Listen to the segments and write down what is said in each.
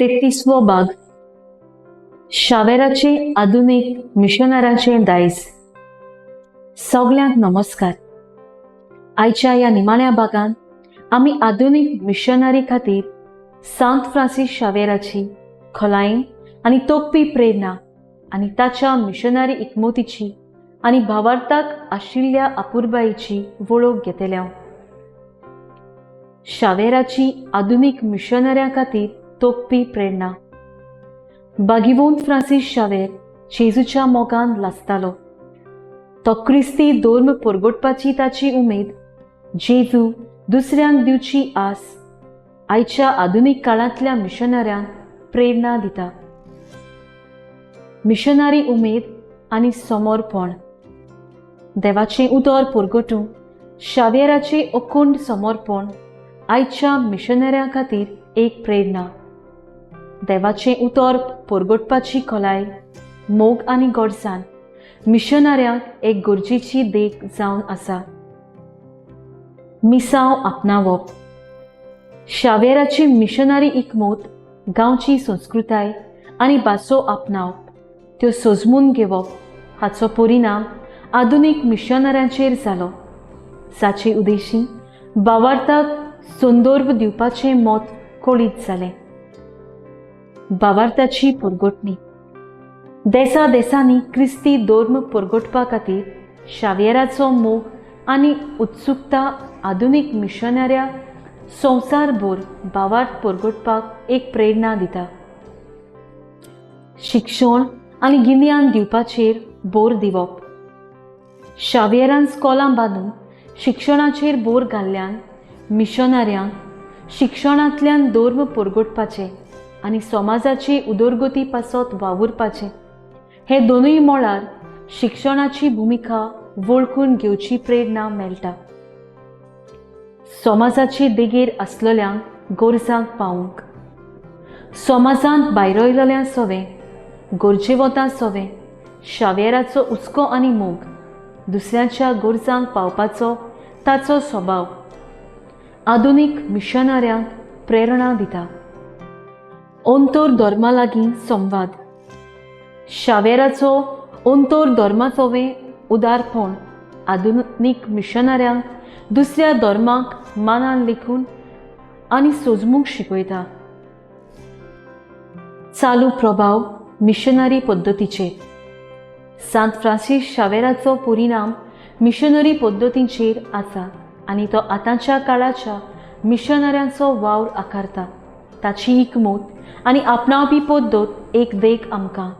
तेत्तीसवो भाग. शावेराचे आधुनीक मिशनराचें दायज. सगल्यांक नमस्कार. आयच्या ह्या निमाण्या भागान आमी आधुनीक मिशनरी खातीर सांत फ्रांसीस शावेराची खोलायेन आनी तोखपी प्रेरणा आनी ताच्या मिशनरी इकमतीची आनी भावार्थाक आशिल्ल्या अपुरबायेची वळख घेतल्या. शावेराची आधुनीक मिशनऱ्यां खातीर तोखपी प्रेरणा. बागिवोन फ्रांसीस शावेर जेजूच्या मोगान लासतालो. तो क्रिस्ती धर्म परगटपाची ताची उमेद, जेजू दुसऱ्यांक दिवची आस आयच्या आधुनीक काळांतल्या मिशनऱ्यांक प्रेरणा दिता. मिशनरी उमेद आनी समर्पण. देवाचें उतर परगटूंक शावेराचें अखंड समर्पण आयच्या मिशनऱ्यां खातीर एक प्रेरणा. देवाचें उतर परगटपाची खोलाय, मोग आनी गोडसाण मिशनऱ्यांक एक गरजेची देख जावन आसा. मिसांव आपणावप. शावेराची मिशनरी इकमत गांवची संस्कृताय आनी भासो आपणावप, त्यो सोजमून घेवप हाचो परिणाम आधुनीक मिशनऱ्यांचेर जालो, जाचे उदेशी भावार्थाक संदर्भ दिवपाचें मत कळीत जालें. भावार्थाची परगटणी. देसा देसांनी क्रिस्ती धर्म परगटपा खातीर शावेराचो मोग आनी उत्सुकता आधुनीक मिशनऱ्या संवसारभर भावार्थ परगटपाक एक प्रेरणा दिता. शिक्षण आनी गिन्यान दिवपाचेर भर दिवप. शावेरान स्कॉलां बांदून शिक्षणाचेर भर घाल्ल्यान मिशनऱ्यांक शिक्षणांतल्यान धर्म परगटपाचें आनी समाजाची उदरगती पासत वावुरपाचें हे दोनूय मळार शिक्षणाची भुमिका वळखून घेवची प्रेरणा मेळटा. समाजाचे देगेर आसलेल्यांक गरजांक पावूंक, समाजांत भायरयलेल्या सवें, गरजेवंता सवें शावेराचो हुस्को आनी मोग, दुसऱ्यांच्या गरजांक पावपाचो ताचो स्वभाव आधुनीक मिशनऱ्यांक प्रेरणा दिता. अंतर धर्मा लागीं संवाद. शावेराचो अंतर धर्मा सवें उदारपण आधुनीक मिशनऱ्यांक दुसऱ्या धर्माक मानान लेखून आनी सोजमूंक शिकयता. चालू प्रभाव मिशनरी पद्दतीचेर. सांत फ्रांसीस शावेराचो परिणाम मिशनरी पद्दतींचेर आसा आनी तो आतांच्या काळाच्या मिशनऱ्यांचो वावर आकारता. ताची इकमत आनी आपणावपी पद्दत एक देख आमकां.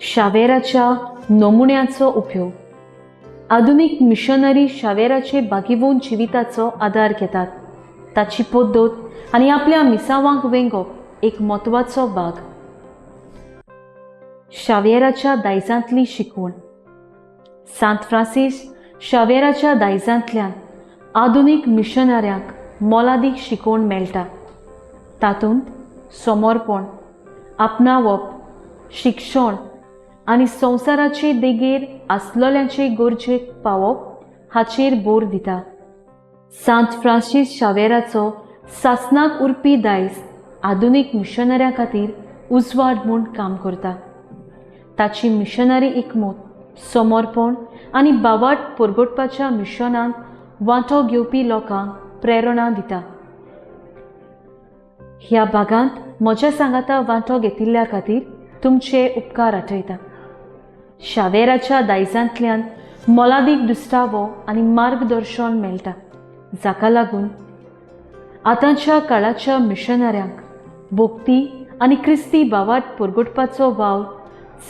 शावेराच्या नमुन्याचो उपयोग. आधुनीक मिशनरी शावेराचे बागिवोन जिविताचो आदार घेतात. ताची पद्दत आनी आपल्या मिसावांक वेंगोवप एक म्हत्वाचो भाग. शावेराच्या दायजांतली शिकवण. सांत फ्रांसीस शावेराच्या दायजांतल्यान आधुनीक मिशनऱ्यांक मोलादीक शिकवण मेळटा. तातूंत समर्पण, आपणावप, शिक्षण आनी संवसाराचे देगेर आसलेल्यांचे गरजेक पावप हाचेर भर दिता. सांत फ्रांसीस शावेराचो सासनाक उरपी दायज आधुनीक मिशनऱ्यां खातीर उजवाड म्हूण काम करता. ताची मिशनरी इकमत, समर्पण आनी भावार्थ परगटपाच्या मिशनांत वांटो घेवपी लोकांक प्रेरणा दिता. ह्या भागांत म्हज्या सांगाता वांटो घेतिल्ल्या खातीर तुमचे उपकार आठयता. शावेराच्या दायजांतल्यान मोलादीक दुस्टावो आनी मार्गदर्शन मेळटा, जाका लागून आतांच्या काळाच्या मिशनऱ्यांक भक्ती आनी क्रिस्ती भावार्थ परगटपाचो वावर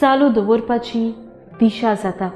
चालू दवरपाची दिशा जाता.